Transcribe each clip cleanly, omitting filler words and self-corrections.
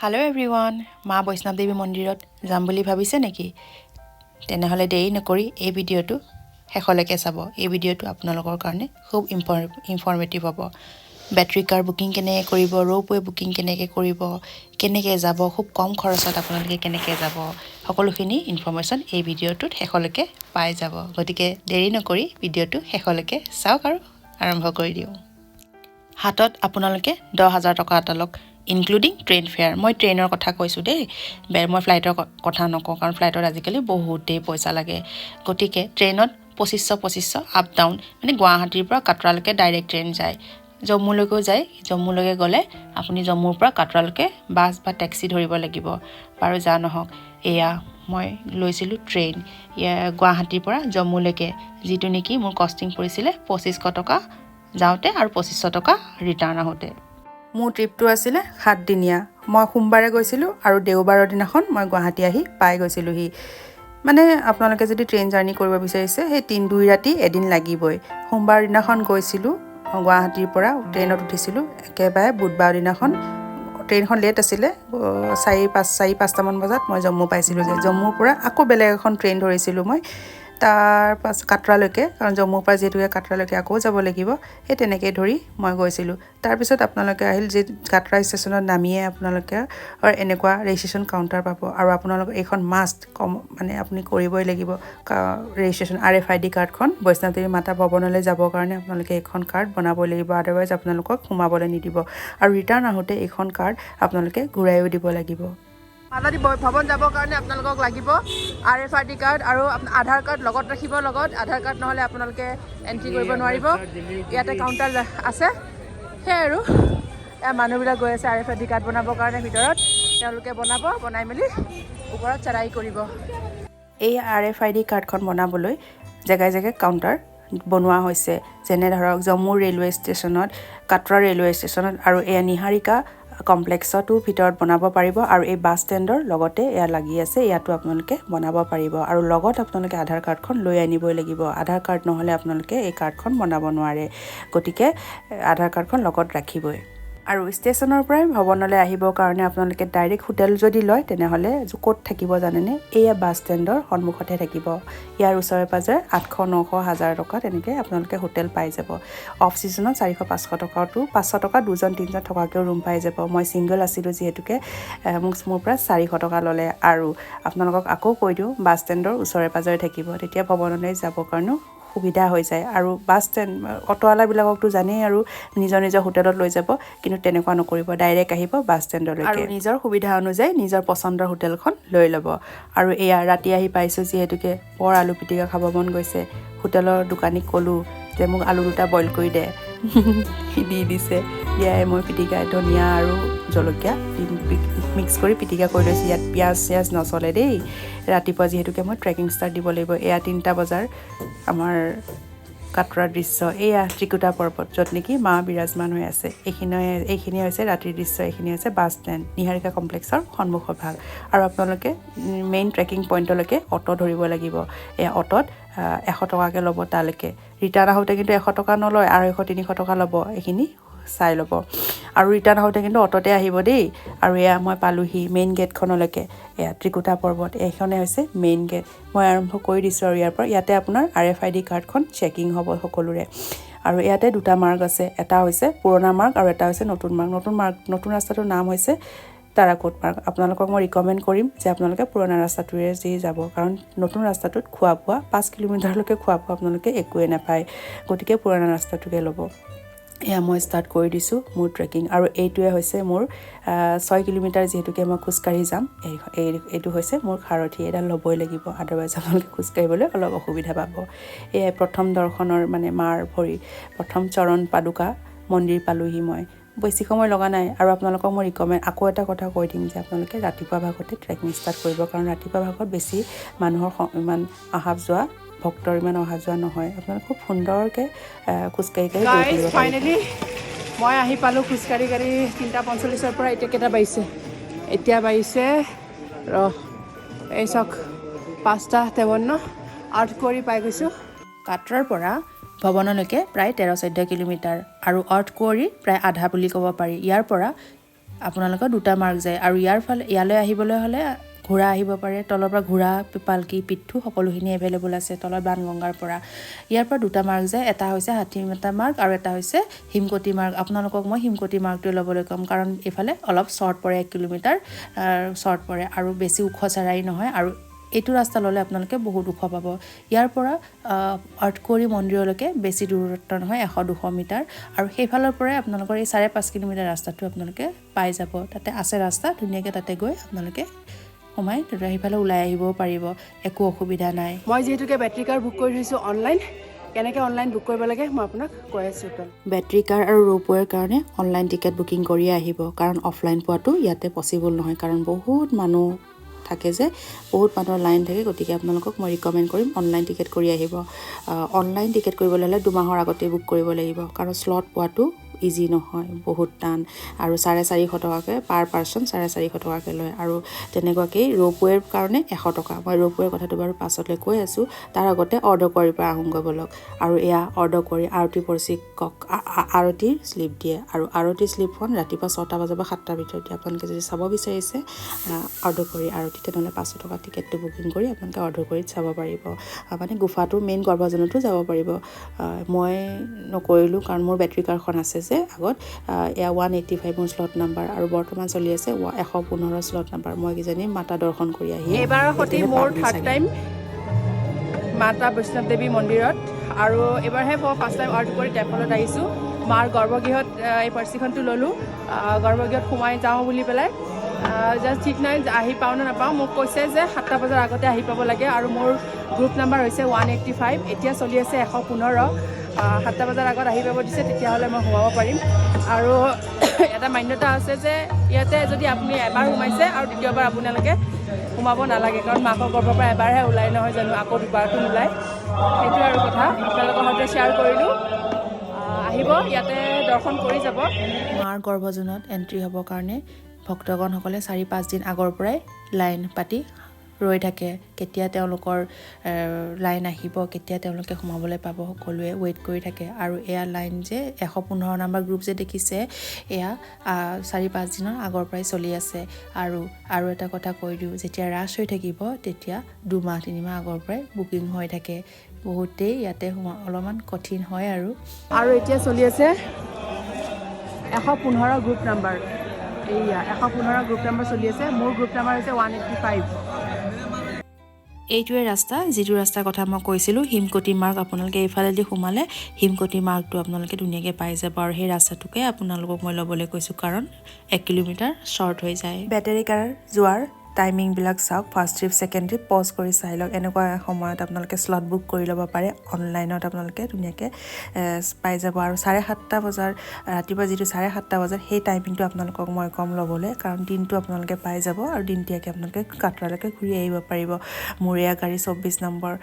Hello' everyone, মা বৈষ্ণৱ দেৱী মন্দিৰত যাম বুলি ভাবিছে নেকি? তেনেহ'লে দেৰি নকৰি এই ভিডিঅ'টো শেষলৈকে চাব। এই ভিডিঅ'টো আপোনালোকৰ কাৰণে খুব ইনফৰ্মেটিভ হ'ব। বেটেৰী কাৰ বুকিং কেনেকৈ কৰিব, ৰ'পৱে বুকিং কেনেকৈ কৰিব, কেনেকৈ যাব, খুব কম খৰচত আপোনালোকে কেনেকৈ যাব, সকলোখিনি ইনফৰ্মেশ্যন এই ভিডিঅ'টোত শেষলৈকে পাই যাব। গতিকে দেৰি নকৰি ভিডিঅ'টো শেষলৈকে চাওক আৰু আৰম্ভ কৰি দিওঁ। হাতত আপোনালোকে 10,000 টকা এটা লওক, ইনক্লুডিং ট্ৰেইন ফেয়াৰ। মই ট্ৰেইনৰ কথা কৈছোঁ দেই, মই ফ্লাইটৰ কথা নকওঁ, কাৰণ ফ্লাইটত আজিকালি বহুতেই পইচা লাগে। গতিকে ট্ৰেইনত 2500 2500 আপ ডাউন, মানে গুৱাহাটীৰ পৰা কাটৰালৈকে ডাইৰেক্ট ট্ৰেইন যায়, জম্মুলৈকেও যায়। জম্মুলৈকে গ'লে আপুনি জম্মুৰ পৰা কাটৰালৈকে বাছ বা টেক্সি ধৰিব লাগিব। বাৰু যা নহওক, এয়া মই লৈছিলোঁ ট্ৰেইন গুৱাহাটীৰ পৰা জম্মুলৈকে, যিটো নেকি মোৰ কষ্টিং পৰিছিলে 2500 টকা যাওঁতে আৰু 2500 টকা ৰিটাৰ্ণ আহোঁতে। মোৰ ট্ৰিপটো আছিলে 7দিনীয়া। মই সোমবাৰে গৈছিলোঁ আৰু দেওবাৰৰ দিনাখন মই গুৱাহাটী আহি পাই গৈছিলোঁহি। মানে আপোনালোকে যদি ট্ৰেইন জাৰ্ণি কৰিব বিচাৰিছে, সেই 2 ৰাতি এদিন লাগিবই। সোমবাৰ দিনাখন গৈছিলোঁ, গুৱাহাটীৰ পৰা ট্ৰেইনত উঠিছিলোঁ। একেবাৰে বুধবাৰ দিনাখন, ট্ৰেইনখন লেট আছিলে, চাৰি পাঁচটামান বজাত মই জম্মু পাইছিলোঁগৈ। জম্মুৰ পৰা আকৌ বেলেগ এখন ট্ৰেইন ধৰিছিলোঁ মই তাৰ পাছ কাটৰালৈকে, কাৰণ জম্মুৰ পৰা যিহেতুকে কাটৰালৈকে আকৌ যাব লাগিব। সেই তেনেকেই ধৰি মই গৈছিলোঁ। তাৰপিছত আপোনালোকে আহিল যে কাটৰা ষ্টেচনত নামিয়ে আপোনালোকে এনেকুৱা ৰেজিষ্ট্ৰেশ্যন কাউণ্টাৰ পাব আৰু আপোনালোকৰ এইখন মাষ্ট কম, মানে আপুনি কৰিবই লাগিব ৰেজিষ্ট্ৰেশ্যন। আৰএফআইডি কাৰ্ডখন, বৈষ্ণৱদেৱী মাতা ভৱনলৈ যাবৰ কাৰণে আপোনালোকে এইখন কাৰ্ড বনাবই লাগিব, আদাৰৱাইজ আপোনালোকক সোমাবলৈ নিদিব। আৰু ৰিটাৰ্ণ আহোঁতে এইখন কাৰ্ড আপোনালোকে ঘূৰাইও দিব লাগিব। মাতাজী ভৱন যাবৰ কাৰণে আপোনালোকক লাগিব আৰএফআইডি কাৰ্ড আৰু আধাৰ কাৰ্ড লগত ৰাখিব। লগত আধাৰ কাৰ্ড নহ'লে আপোনালোকে এণ্ট্ৰি কৰিব নোৱাৰিব। ইয়াতে কাউণ্টাৰ আছে। সেয়াই আৰু এয়া মানুহবিলাক গৈ আছে আৰএফআইডি কাৰ্ড বনাবৰ কাৰণে ভিতৰত। তেওঁলোকে বনাব, বনাই মেলি ওপৰত চড়াই কৰিব। এই আৰএফআইডি কাৰ্ডখন বনাবলৈ জেগাই জেগাই কাউণ্টাৰ বনোৱা হৈছে, যেনে ধৰক জম্মু ৰেলৱে ষ্টেচনত, কাটৰা ৰেলৱে ষ্টেচনত আৰু এয়া নিহাৰিকা কমপ্লেক্সতো ভিতৰত বনাব পাৰিব। আৰু এই বাছ ষ্টেণ্ডৰ লগতে এয়া লাগি আছে, ইয়াতো আপোনালোকে বনাব পাৰিব। আৰু লগত আপোনালোকে আধাৰ কাৰ্ডখন লৈ আনিবই লাগিব। আধাৰ কাৰ্ড নহ'লে আপোনালোকে এই কাৰ্ডখন বনাব নোৱাৰে। গতিকে আধাৰ কাৰ্ডখন লগত ৰাখিবই। আৰু ষ্টেচনৰ পৰাই ভৱনলৈ আহিবৰ কাৰণে আপোনালোকে ডাইৰেক্ট হোটেল যদি লয়, তেনেহ'লে ক'ত থাকিব জানেনে? এয়া বাছ ষ্টেণ্ডৰ সন্মুখতহে থাকিব। ইয়াৰ ওচৰে পাঁজৰে 800, 900, 1000 টকা তেনেকৈ আপোনালোকে হোটেল পাই যাব। অফ ছিজনত 400, 500 টকাতো, 500 টকা দুজন তিনিজন থকাকৈও ৰুম পাই যাব। মই ছিংগল আছিলোঁ যিহেতুকে মোক মোৰ পৰা 400 টকা ল'লে। আৰু আপোনালোকক আকৌ কৈ দিওঁ, বাছ ষ্টেণ্ডৰ ওচৰে পাঁজৰে থাকিব, তেতিয়া ভৱনলৈ যাবৰ কাৰণেও সুবিধা হৈ যায়। আৰু বাছ ষ্টেণ্ড অ'টোৱালাবিলাককতো জানেই আৰু নিজৰ নিজৰ হোটেলত লৈ যাব, কিন্তু তেনেকুৱা নকৰিব। ডাইৰেক্ট আহিব বাছ ষ্টেণ্ডলৈকে আৰু নিজৰ সুবিধা অনুযায়ী নিজৰ পচন্দৰ হোটেলখন লৈ ল'ব। আৰু এয়া ৰাতি আহি পাইছোঁ যিহেতুকে বৰ আলু পিটিকা খাব মন গৈছে। হোটেলৰ দোকানীক ক'লোঁ যে মোক আলু দুটা বইল কৰি দে। সি দি দিছে। দিয়াই মই পিটিকা, ধনিয়া আৰু জলকীয়া দি মিক্স কৰি পিটিকা কৰি লৈছোঁ। ইয়াত পিঁয়াজ চিয়াজ নচলে দেই। ৰাতিপুৱা যিহেতুকে মই ট্ৰেকিং ষ্টাৰ্ট দিব লাগিব। এয়া 3টা বজাৰ আমাৰ কাটৰাৰ দৃশ্য। এয়া ত্ৰিকুটা পৰ্বত, য'ত নেকি মা বিৰাজমান হৈ আছে। এইখিনি হৈছে ৰাতিৰ দৃশ্য। এইখিনি হৈছে বাছ ষ্টেণ্ড, নিহাৰিকা কমপ্লেক্সৰ সন্মুখৰ ভাগ। আৰু আপোনালোকে মেইন ট্ৰেকিং পইণ্টলৈকে অ'টো ধৰিব লাগিব। এয়া অ'টোত 100 টকাকৈ ল'ব তালৈকে। ৰিটাৰ্ণ আহোঁতে কিন্তু 100 টকা নলয়, 250, 300 টকা ল'ব, এইখিনি চাই ল'ব। আৰু ৰিটাৰ্ণ আহোঁতে কিন্তু অ'টোতে আহিব দেই। আৰু এয়া মই পালোহি মেইন গেটখনলৈকে। এয়া ত্ৰিকুটা পৰ্বত, এইখনে হৈছে মেইন গেট। মই আৰম্ভ কৰি দিছোঁ আৰু ইয়াৰ পৰা ইয়াতে আপোনাৰ আৰএফআইডি কাৰ্ডখন চেকিং হ'ব সকলোৰে। আৰু ইয়াতে দুটা মাৰ্গ আছে, এটা হৈছে পুৰণা মাৰ্গ আৰু এটা হৈছে নতুন মাৰ্গ। নতুন মাৰ্গ, নতুন ৰাস্তাটোৰ নাম হৈছে তাৰাকোট মাৰ্গ। আপোনালোকক মই ৰিকমেণ্ড কৰিম যে আপোনালোকে পুৰণা ৰাস্তাটোৰে যি যাব, কাৰণ নতুন ৰাস্তাটোত খোৱা বোৱা 5 কিলোমিটাৰলৈকে খোৱা বোৱা আপোনালোকে একোৱেই নাপায়। গতিকে পুৰণা ৰাস্তাটোকে ল'ব। এয়া মই ষ্টাৰ্ট কৰি দিছোঁ মোৰ ট্ৰেকিং। আৰু এইটোৱে হৈছে মোৰ 6 কিলোমিটাৰ, যিহেতুকে মই খোজকাঢ়ি যাম। এইটো হৈছে মোৰ সাৰথি, এডাল ল'বই লাগিব, আদাৰৱাইজ আপোনালোকে খোজকাঢ়িবলৈ অলপ অসুবিধা পাব। এয়াই প্ৰথম দৰ্শনৰ, মানে মাৰ ভৰি প্ৰথম চৰণ পাদুকা মন্দিৰ পালোহি মই। বেছি সময় লগা নাই। আৰু আপোনালোকক মই ৰিকমেণ্ড, আকৌ এটা কথা কৈ দিম যে আপোনালোকে ৰাতিপুৱা ভাগতে ট্ৰেকিং ষ্টাৰ্ট কৰিব, কাৰণ ৰাতিপুৱা ভাগত বেছি মানুহৰ ইমান অহা যোৱা, ভক্তৰ ইমান অহা যোৱা নহয়। আপোনালোকে খুব সুন্দৰকৈ খোজকাঢ়ি কাঢ়ি গৈ গাইজ, থাকিব পাৰিব। ফাইনেলি মই আহি পালোঁ খোজকাঢ়ি কাঢ়ি 3টা 45ৰ পৰা। এতিয়া কেইটা বাজিছে? এতিয়া বাজিছে, ৰ, এই চাওক, 5টা 53। আৰ্ধকুঁৱৰী পাই গৈছোঁ। কাটৰাৰ পৰা ভৱনলৈকে প্ৰায় 13-14 কিলোমিটাৰ আৰু অৰ্ধকুঁৱৰী প্ৰায় আধা বুলি ক'ব পাৰি। ইয়াৰ পৰা আপোনালোকৰ দুটা মাৰ্গ যায় আৰু ইয়াৰ ফালে ইয়ালৈ আহিবলৈ হ'লে ঘোঁৰা আহিব পাৰে। তলৰ পৰা ঘোঁৰা, পালকি, পিঠু সকলোখিনি এভেইলেবল আছে তলত বানগংগাৰ পৰা। ইয়াৰ পৰা দুটা মাৰ্গ যায়, এটা হৈছে হাতীমাতা মাৰ্গ আৰু এটা হৈছে হিমকটি মাৰ্গ। আপোনালোকক মই হিমকটি মাৰ্গটোৱে ল'বলৈ ক'ম, কাৰণ এইফালে অলপ শ্বৰ্ট পৰে, 1 কিলোমিটাৰ শ্বৰ্ট পৰে আৰু বেছি ওখ চাৰাই নহয়। আৰু এইটো ৰাস্তা ল'লে আপোনালোকে বহুত ওখ পাব। ইয়াৰ পৰা আৰ্ধকুঁৱৰী মন্দিৰলৈকে বেছি দূৰত্ব নহয়, 100-200 মিটাৰ। আৰু সেইফালৰ পৰাই আপোনালোকৰ এই 5.5 কিলোমিটাৰ ৰাস্তাটো আপোনালোকে পাই যাব। তাতে আছে ৰাস্তা ধুনীয়াকৈ, তাতে গৈ আপোনালোকে সোমাই তেতিয়া সেইফালে ওলাই আহিবও পাৰিব, একো অসুবিধা নাই। মই যিহেতুকে বেটেৰী কাৰ বুক কৰি থৈছোঁ অনলাইন, কেনেকৈ অনলাইন বুক কৰিব লাগে মই আপোনাক কৈ আছোঁ। বেটেৰী কাৰ আৰু ৰোপৱেৰ কাৰণে অনলাইন টিকেট বুকিং কৰিয়ে আহিব, কাৰণ অফলাইন পোৱাটো ইয়াতে পচিবল নহয়, কাৰণ বহুত মানুহ থাকে যে, বহুত মানুহৰ লাইন থাকে। গতিকে আপোনালোকক মই ৰিকমেণ্ড কৰিম, অনলাইন টিকেট কৰি আহিব। অনলাইন টিকেট কৰিবলৈ হ'লে 2 মাহৰ আগতেই বুক কৰিব লাগিব, কাৰণ শ্লট পোৱাটো ইজি নহয়, বহুত টান। আৰু 450 টকাকৈ পাৰ পাৰ্চন, 450 টকাকৈ লয়। আৰু তেনেকুৱাকেই ৰ'পৱেৰ কাৰণে 100 টকা। মই ৰ'পৱেৰ কথাটো বাৰু পাছলৈ কৈ আছোঁ, তাৰ আগতে অৰ্ধকুঁৱৰীৰ পৰা আহোঁগৈ ব'লক। আৰু এয়া অৰ্ধকুঁৱৰী আৰতি পৰিচিকক আৰতিৰ শ্লিপ দিয়ে আৰু আৰতি শ্লিপখন ৰাতিপুৱা 6টা বজাৰ পৰা 7টাৰ ভিতৰত দিয়ে। আপোনালোকে যদি চাব বিচাৰিছে অৰ্ধকুঁৱৰী আৰতি, তেনেহ'লে 500 টকা টিকেটটো বুকিং কৰি আপোনালোকে অৰ্ধকুঁৱৰীত চাব পাৰিব, মানে গুফাটো মেইন গৰ্ভজনতো যাব পাৰিব। মই নকৰিলোঁ, কাৰণ মোৰ বেটেৰী কাৰখন আছে যে আগত। এয়া 185 মোৰ শ্লট নাম্বাৰ আৰু বৰ্তমান চলি আছে 115 শ্লট নাম্বাৰ। মই কিজানি মাতা দৰ্শন কৰি আহি এইবাৰৰ সৈতে তেতিয়াহে মোৰ পাম থাৰ্ড চাগে। টাইম মাতা বৈষ্ণৱ দেৱী মন্দিৰত আৰু এইবাৰহে মই ফাৰ্ষ্ট টাইম আৰ্ধকুঁৱৰী টেম্পলত আহিছোঁ। মাৰ গৰ্ভগৃহত এই পাৰ্চিখনটো ল'লোঁ। গৰ্ভগৃহত সোমাই যাওঁ বুলি পেলাই জাষ্ট ঠিক নাই আহি পাওঁ নে নাপাওঁ। মোক কৈছে যে 7টা বজাৰ আগতে আহি পাব লাগে আৰু মোৰ গ্ৰুপ নাম্বাৰ হৈছে 185, এতিয়া চলি আছে 115। 7টা বজাৰ আগত আহি পাব দিছে, তেতিয়াহ'লে মই সোমাব পাৰিম। আৰু এটা মান্যতা আছে যে ইয়াতে যদি আপুনি এবাৰ সোমাইছে আৰু দ্বিতীয়বাৰ আপোনালোকে সোমাব নালাগে, কাৰণ মাকৰ গৰ্ভৰ পৰা এবাৰহে ওলায় নহয় জানো, আকৌ দুবাৰটো নোলায়। সেইটো আৰু কথা আপোনালোকৰ সৈতে শ্বেয়াৰ কৰিলোঁ। আহিব, ইয়াতে দৰ্শন কৰি যাব। মাৰ গৰ্ভজনত এণ্ট্ৰি হ'বৰ কাৰণে ভক্তগণসকলে 4-5 দিন আগৰ পৰাই লাইন পাতি ৰৈ থাকে। কেতিয়া তেওঁলোকৰ লাইন আহিব, কেতিয়া তেওঁলোকে সোমাবলৈ পাব, সকলোৱে ৱেইট কৰি থাকে। আৰু এয়া লাইন যে 115 নাম্বাৰ গ্ৰুপ যে দেখিছে, এয়া 4-5 দিনৰ আগৰ পৰাই চলি আছে। আৰু আৰু এটা কথা কৈ দিওঁ, যেতিয়া ৰাছ হৈ থাকিব তেতিয়া 2 মাহ 3 মাহ আগৰ পৰাই বুকিং হৈ থাকে। বহুতেই ইয়াতে সোমোৱা অলপমান কঠিন হয় আৰু আৰু এতিয়া চলি আছে 115 গ্ৰুপ নাম্বাৰ। এইয়া 115 গ্ৰুপ নাম্বাৰ চলি আছে। মোৰ গ্ৰুপ নাম্বাৰ হৈছে 185। এইটোৱে ৰাস্তা, যিটো ৰাস্তাৰ কথা মই কৈছিলোঁ, হিমকটি মাৰ্গ। আপোনালোকে এইফালেদি সোমালে হিমকটি মাৰ্গটো আপোনালোকে ধুনীয়াকৈ পাই যাব আৰু সেই ৰাস্তাটোকে আপোনালোকক মই ল'বলৈ কৈছোঁ, কাৰণ 1 কিলোমিটাৰ শ্বৰ্ট হৈ যায়। বেটেৰী কাৰ যোৱাৰ টাইমিংবিলাক চাওক, first trip, second trip pause কৰি চাই লওক। এনেকুৱা সময়ত আপোনালোকে শ্লট বুক কৰি ল'ব পাৰে অনলাইনত, আপোনালোকে ধুনীয়াকৈ পাই যাব। আৰু 7:30 বজাৰ, ৰাতিপুৱা যিটো 7:30 বজাত, সেই টাইমিংটো আপোনালোকক মই ক'ম ল'বলৈ, কাৰণ দিনটো আপোনালোকে পাই যাব আৰু দিনতীয়াকৈ আপোনালোকে কাটৰালৈকে ঘূৰি আহিব পাৰিব। মোৰ এয়া গাড়ী 24 নম্বৰ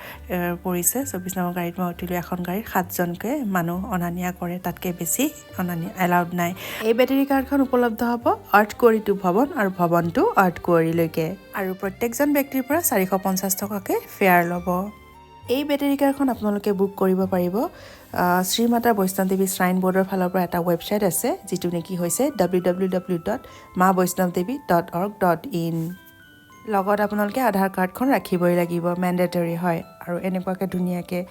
পৰিছে। 24 নম্বৰ গাড়ীত মই উঠিলোঁ। এখন গাড়ীত সাতজনকৈ মানুহ অনা নিয়া কৰে, তাতকৈ বেছি অনা নিয়া এলাউড নাই। এই বেটেৰী কাৰখন উপলব্ধ হ'ব আৰ্ধকুঁৱৰী টু ভৱন আৰু ভৱন টু আৰ্ধকুঁৱৰীলৈকে আৰু প্ৰত্যেকজন ব্যক্তিৰ পৰা 450 টকাকৈ ফেয়াৰ ল'ব। এই বেটেৰী কাৰখন আপোনালোকে বুক কৰিব পাৰিব শ্ৰীমাতা বৈষ্ণৱ দেৱী শ্ৰাইন বৰ্ডৰ ফালৰ পৰা। এটা ৱেবছাইট আছে, যিটো নেকি হৈছে www.maavaishnavidevi.org.in। লগত আপোনালোকে আধাৰ কাৰ্ডখন ৰাখিবই লাগিব, মেণ্ডেটৰী হয়। আৰু এনেকুৱাকৈ ধুনীয়াকৈ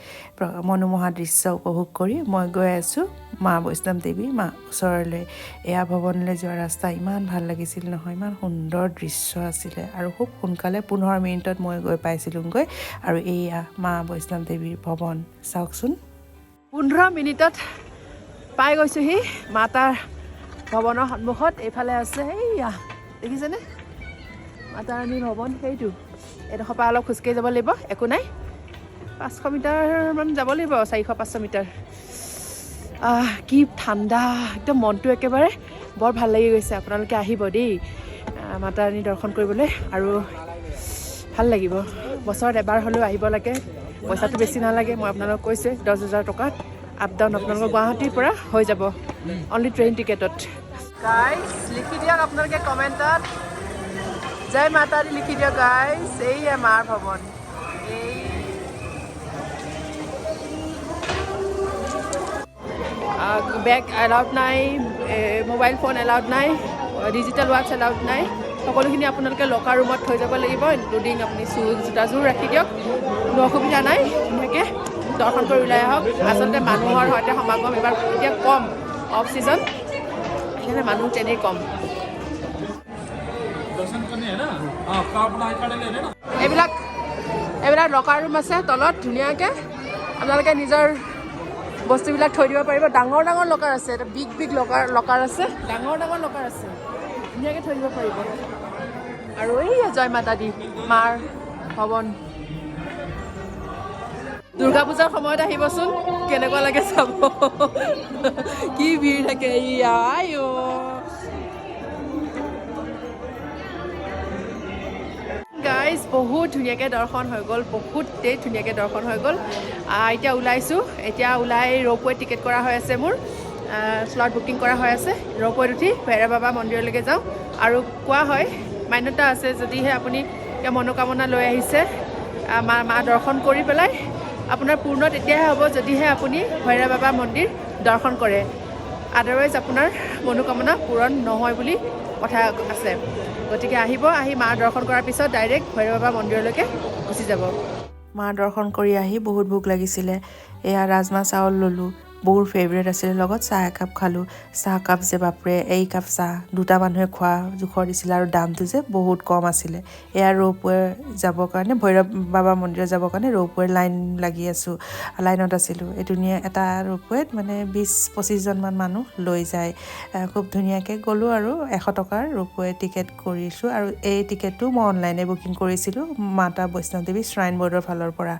মনোমোহা দৃশ্য উপভোগ কৰি মই গৈ আছোঁ মা বৈষ্ণৱ দেৱী মা ওচৰলৈ। এয়া ভৱনলৈ যোৱা ৰাস্তা। ইমান ভাল লাগিছিল নহয়, ইমান সুন্দৰ দৃশ্য আছিলে আৰু খুব সোনকালে 15 মিনিটত মই গৈ পাইছিলোঁগৈ। আৰু এইয়া মা বৈষ্ণৱ দেৱীৰ ভৱন, চাওকচোন। 15 মিনিটত পাই গৈছোহি মাতাৰ ভৱনৰ সন্মুখত। এইফালে আছে, এইয়া দেখিছেনে মাতা ৰাণীৰ ভৱন সেইটো। এইডোখৰ পৰা অলপ খোজকাঢ়ি যাব লাগিব, একো নাই, 500 মিটাৰমান যাব লাগিব, 400-500 মিটাৰ। আহ, কি ঠাণ্ডা, একদম মনটো একেবাৰে বৰ ভাল লাগি গৈছে। আপোনালোকে আহিব দেই মাতা ৰাণী দৰ্শন কৰিবলৈ আৰু ভাল লাগিব। বছৰত এবাৰ হ'লেও আহিব লাগে। পইচাটো বেছি নালাগে, মই আপোনালোকক কৈছোঁৱে, 10,000 টকাত আপ ডাউন আপোনালোকৰ গুৱাহাটীৰ পৰা হৈ যাব, অনলি ট্ৰেইন টিকেটত। গাইজ, লিখি দিয়ক আপোনালোকে কমেণ্টত, জয় মাতা দি লিখি দিয়ক গাইজ। এইয়া মাৰ ভৱন। এই বেগ এলাউড নাই, মোবাইল ফোন এলাউড নাই। ডিজিটেল ৱাটচ এলাউড নাই। সকলোখিনি আপোনালোকে লকাৰ ৰুমত থৈ যাব লাগিব, ইনক্লুডিং আপুনি শ্বুজ, জোতাযোৰ ৰাখি দিয়ক, কোনো অসুবিধা নাই। ধুনীয়াকৈ দৰ্শন কৰি ওলাই আহক। আচলতে মানুহৰ সৈতে সমাগম এইবাৰ এতিয়া কম, অফ ছিজন, সেইকাৰণে মানুহ তেনেই কম। दर्शन करने है ना? हाँ, आपका अपना I card ले लेना। এইবিলাক লকাৰ ৰুম আছে তলত, ধুনীয়াকৈ আপোনালোকে নিজৰ বস্তুবিলাক থৈ দিব পাৰিব। ডাঙৰ ডাঙৰ লকাৰ আছে, এটা বিগ বিগ লকাৰ আছে, ডাঙৰ ডাঙৰ লকাৰ আছে, ধুনীয়াকৈ থৈ দিব পাৰিব। আৰু এইয়া জয় মাতা দি মাৰ ভৱন। দুৰ্গা পূজাৰ সময়ত আহিবচোন, কেনেকুৱা লাগে চাব, কি ভিৰ থাকে। ইয়া আইঅ। গাইজ, বহুত ধুনীয়াকৈ দৰ্শন হৈ গ'ল, বহুতেই ধুনীয়াকৈ দৰ্শন হৈ গ'ল। এতিয়া ওলাইছোঁ। এতিয়া ওলাই ৰ'পৱে টিকেট কৰা হৈ আছে, মোৰ শ্লট বুকিং কৰা হৈ আছে। ৰ'পৱেত উঠি ভৈৰৱ বাবা মন্দিৰলৈকে যাওঁ। আৰু কোৱা হয়, মান্যতা আছে, যদিহে আপুনি এতিয়া মনোকামনা লৈ আহিছে, মা দৰ্শন কৰি পেলাই আপোনাৰ পূৰ্ণ তেতিয়াহে হ'ব যদিহে আপুনি ভৈৰৱ বাবা মন্দিৰ দৰ্শন কৰে। আদাৰৱাইজ আপোনাৰ মনোকামনা পূৰণ নহয় বুলি কথা আছে। গতিকে আহিব, আহি মা দৰ্শন কৰাৰ পিছত ডাইৰেক্ট ভৈৰৱ বাবা মন্দিৰলৈকে গুচি যাব। মা দৰ্শন কৰি আহি বহুত ভোক লাগিছিলে। এয়া ৰাজমা চাউল ল'লোঁ, বহুত ফেভৰেট আছিলে। লগত চাহ একাপ খালোঁ। চাহকাপ যে বাপৰে, এই কাপ চাহ দুটা মানুহে খোৱা জোখৰ দিছিলে আৰু দামটো যে বহুত কম আছিলে। এয়া ৰ'পৱে যাবৰ কাৰণে, ভৈৰৱ বাবা মন্দিৰত যাবৰ কাৰণে ৰ'পৱেৰ লাইন লাগি আছোঁ, লাইনত আছিলোঁ। এই ধুনীয়া এটা ৰ'পৱেত মানে 20-25জনমান মানুহ লৈ যায়। খুব ধুনীয়াকৈ গ'লোঁ আৰু 100 টকাৰ ৰ'পৱে টিকেট কৰিছোঁ আৰু এই টিকেটটো মই অনলাইনে বুকিং কৰিছিলোঁ মাতা বৈষ্ণৱ দেৱী শ্ৰাইন বৰ্ডৰ ফালৰ পৰা।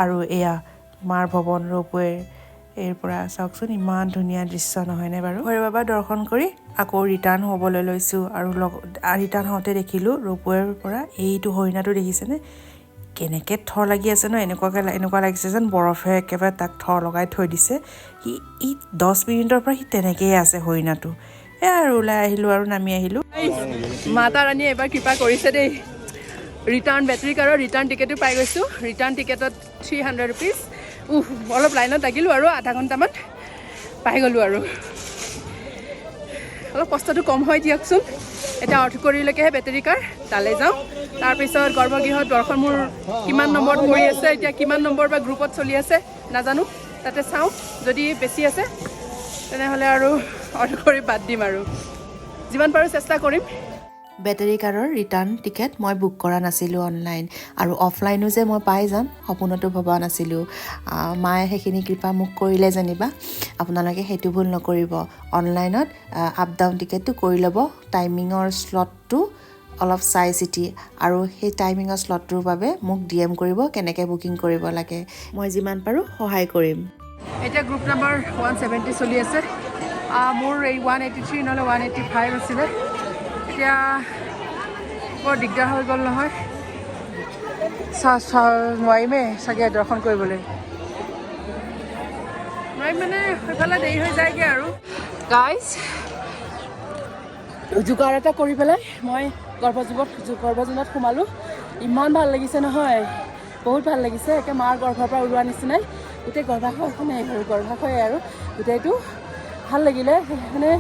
আৰু এয়া মাৰ ভৱন ৰ'পৱেৰ এইৰ পৰা চাওকচোন, ইমান ধুনীয়া দৃশ্য নহয়নে বাৰু? ভৈৰৱ বাবা দৰ্শন কৰি আকৌ ৰিটাৰ্ণ হ'বলৈ লৈছোঁ আৰু ৰিটাৰ্ণ হওঁতে দেখিলোঁ ৰ'পৱেৰ পৰা এইটো হৰিণাটো, দেখিছেনে কেনেকৈ থৰ লাগি আছে ন? এনেকুৱা লাগিছে যেন বৰফে একেবাৰে তাক থৰ লগাই থৈ দিছে। সি 10 মিনিটৰ পৰা সি তেনেকৈয়ে আছে হৰিণাটো। এয়া আৰু ওলাই আহিলোঁ আৰু নামি আহিলোঁ। মাতা ৰাণীয়ে এবাৰ কৃপা কৰিছে দেই। ৰিটাৰ্ণ বেটেৰী কাৰৰ ৰিটাৰ্ণ টিকেটো পাই গৈছোঁ। Return টিকেটত 300 rupees. উহ, অলপ লাইনত লাগিলোঁ আৰু আধা ঘণ্টামান, পাই গ'লোঁ আৰু অলপ কষ্টটো কম হয় দিয়কচোন। এতিয়া অৰ্থকৰিলৈকেহে বেটেৰী কাৰ, তালৈ যাওঁ। তাৰপিছত গৰ্ভগৃহত দৰ্শন মোৰ কিমান নম্বৰত পৰি আছে, এতিয়া কিমান নম্বৰ বা গ্ৰুপত চলি আছে নাজানো। তাতে চাওঁ, যদি বেছি আছে তেনেহ'লে আৰু অৰ্থকৰি বাদ দিম আৰু যিমান পাৰোঁ চেষ্টা কৰিম। বেটেৰী কাৰৰ ৰিটাৰ্ণ টিকেট মই বুক কৰা নাছিলোঁ অনলাইন আৰু অফলাইনো যে মই পাই যাম সপোনতো ভবা নাছিলোঁ। মায়ে সেইখিনি কৃপা মোক কৰিলে যেনিবা। আপোনালোকে সেইটো ভুল নকৰিব, অনলাইনত আপ ডাউন টিকেটটো কৰি ল'ব, টাইমিঙৰ শ্লটটো অলপ চাই চিতি। আৰু সেই টাইমিঙৰ শ্লটটোৰ বাবে মোক ডিএম কৰিব, কেনেকৈ বুকিং কৰিব লাগে, মই যিমান পাৰোঁ সহায় কৰিম। এতিয়া গ্ৰুপ নাম্বাৰ 170 চলি আছে। মোৰ এই 183 নহ'লে 185 আছিলে। এতিয়া বৰ দিগদাৰ হৈ গ'ল নহয়, চা চা নোৱাৰিমেই চাগে দৰ্শন কৰিবলৈ। নোৱাৰিম মানে সেইফালে দেৰি হৈ যায়গৈ। আৰু গাইজ, যোগাৰ এটা কৰি পেলাই মই গৰ্ভজোনত সোমালোঁ। ইমান ভাল লাগিছে নহয়, বহুত ভাল লাগিছে। একে মাৰ গৰ্ভৰ পৰা ওলোৱা নিচিনাই গোটেই গৰ্ভাশয়খনেই আৰু গৰ্ভাশয় আৰু গোটেইটো ভাল লাগিলে। মানে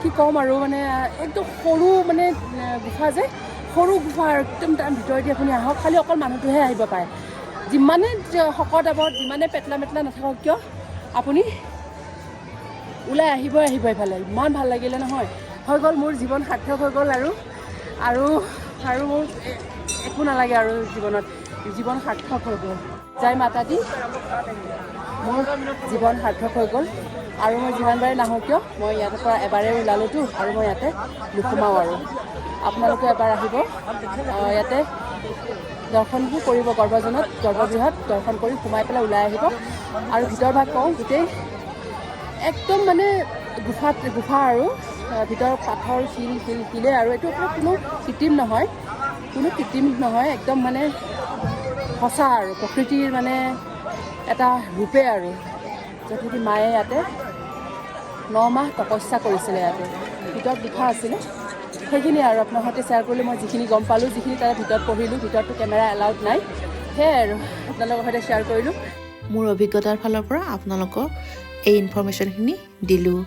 কি ক'ম আৰু, মানে একদম সৰু মানে গুফা যে, সৰু গুফা আৰু একদম তাৰ ভিতৰেদি আপুনি আহক, খালি অকল মানুহটোহে আহিব পাৰে। যিমানে শকত আৱত, যিমানে পেটলা মেটলা নাথাকক কিয়, আপুনি ওলাই আহিবই আহিব এইফালে। ইমান ভাল লাগিলে নহয়, হৈ গ'ল, মোৰ জীৱন সাৰ্থক হৈ গ'ল আৰু মোৰ একো নালাগে আৰু জীৱনত, জীৱন সাৰ্থক হৈ গ'ল। জয় মাতা দি। মোৰ জীৱন সাৰ্থক হৈ গ'ল আৰু মই যিমানবাৰে নাহোঁ কিয়, মই ইয়াৰ পৰা এবাৰেই ওলালোতো আৰু মই ইয়াতে নোসোমাওঁ। আৰু আপোনালোকে এবাৰ আহিব, ইয়াতে দৰ্শনবোৰ কৰিব, গৰ্ভজনত, গৰ্ভগৃহত দৰ্শন কৰি সোমাই পেলাই ওলাই আহিব। আৰু ভিতৰ ভাগ কওঁ, গোটেই একদম মানে গুফাত গুফা আৰু ভিতৰত পাথৰ, শিল শিল শিলে আৰু এইটো আপোনাৰ কোনো কৃত্ৰিম নহয়, কোনো কৃত্ৰিম নহয়, একদম মানে সঁচা আৰু প্ৰকৃতিৰ মানে এটা ৰূপে আৰু য'ত নেকি মায়ে ইয়াতে 9 মাহ তপস্যা কৰিছিলে। ইয়াতে ভিতৰত লিখা আছিলে সেইখিনি আৰু আপোনাৰ সৈতে শ্বেয়াৰ কৰিলোঁ মই যিখিনি গম পালোঁ, যিখিনি তাৰে ভিতৰত পঢ়িলোঁ। ভিতৰততো কেমেৰা এলাউড নাই। সেয়াই আৰু আপোনালোকৰ সৈতে শ্বেয়াৰ কৰিলোঁ। মোৰ অভিজ্ঞতাৰ ফালৰ পৰা আপোনালোকক এই ইনফৰ্মেশ্যনখিনি দিলোঁ।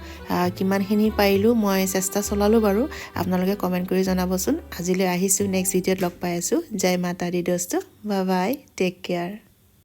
কিমানখিনি পাৰিলোঁ মই চেষ্টা চলালোঁ বাৰু, আপোনালোকে কমেণ্ট কৰি জনাবচোন। আজিলৈ আহিছোঁ, নেক্সট ভিডিঅ'ত লগ পাই আছোঁ। জয় মাতা দি দোস্ত, বাই বাই, টেক কেয়াৰ।